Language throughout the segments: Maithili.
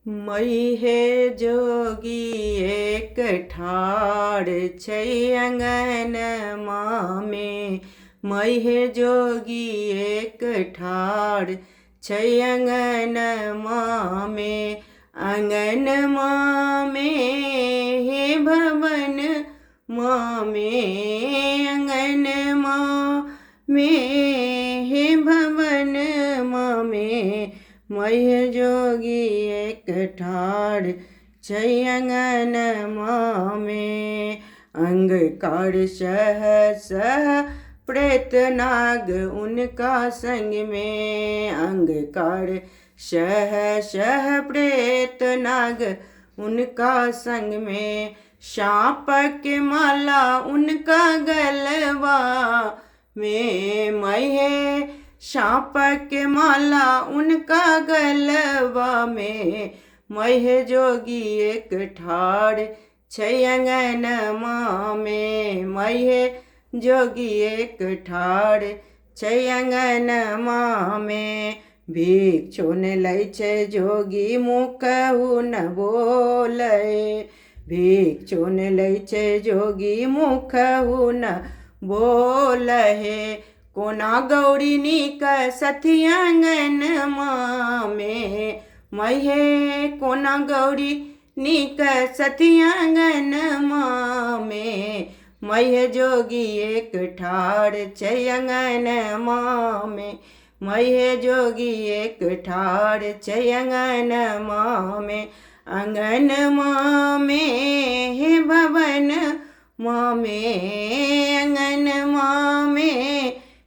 मैहे जोगी एक ठाढ़ छै अङ्गनमा मे, मैहे जोगी एक ठाढ़ छै अङ्गनमा मे, अङ्गनमा मे हे भवन मामे, अङ्गनमा मे हे भवन मामे, मैहे जोगी एक ठाढ़ छै अङ्गनमा मे। अंगकार सह सह प्रेत नाग उनका संग में, अंगकार सह सह प्रेत नाग उनका संग में, साँप के माला उनका गलवा में, मैहे साँप के माला उनका गलवा में, मैहे जोगी एक ठाढ़ छै अङ्गनमा मे, मैहे जोगी एक ठाढ़ छै अङ्गनमा मे। भिक्षु ने लै छै जोगी मुखहु न बोलै, भिक्षु ने लै छै जोगी मुखहु न बोलै हे, कोना गौरी नीक सथी अङ्गनमा मे, मैहे कोना गौरी नीक सथी अङ्गनमा मे, मैहे जोगी एक ठाढ़ छै अङ्गनमा मे, मैहे जोगी एक ठाढ़ छै अङ्गनमा मे, अङ्गनमा मे हे भवन मामे, अङ्गनमा मे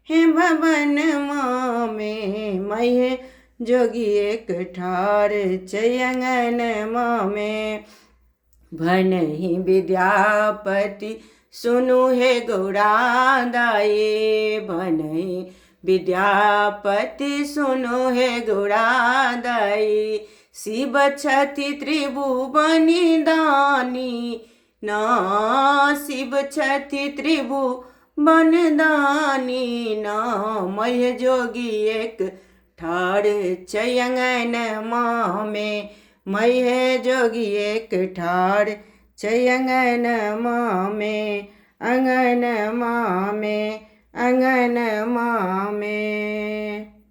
हे भवन मामे, मैहे जोगी एक ठाढ़ छै अङ्गनमा मे। भनहि विद्यापति सुनु हे गौरा दाई, भनहि विद्यापति सुनु हे गौरा दाई, शिव छथि त्रिभुवन दानी ना, शिव छथि त्रिभुवन दानी ना, मैहे जोगी एक ठाढ़ छै अङ्गनमा मे, मैहे जोगी एक ठाढ़ छै अङ्गनमा मे, अङ्गनमा मे, अङ्गनमा मे।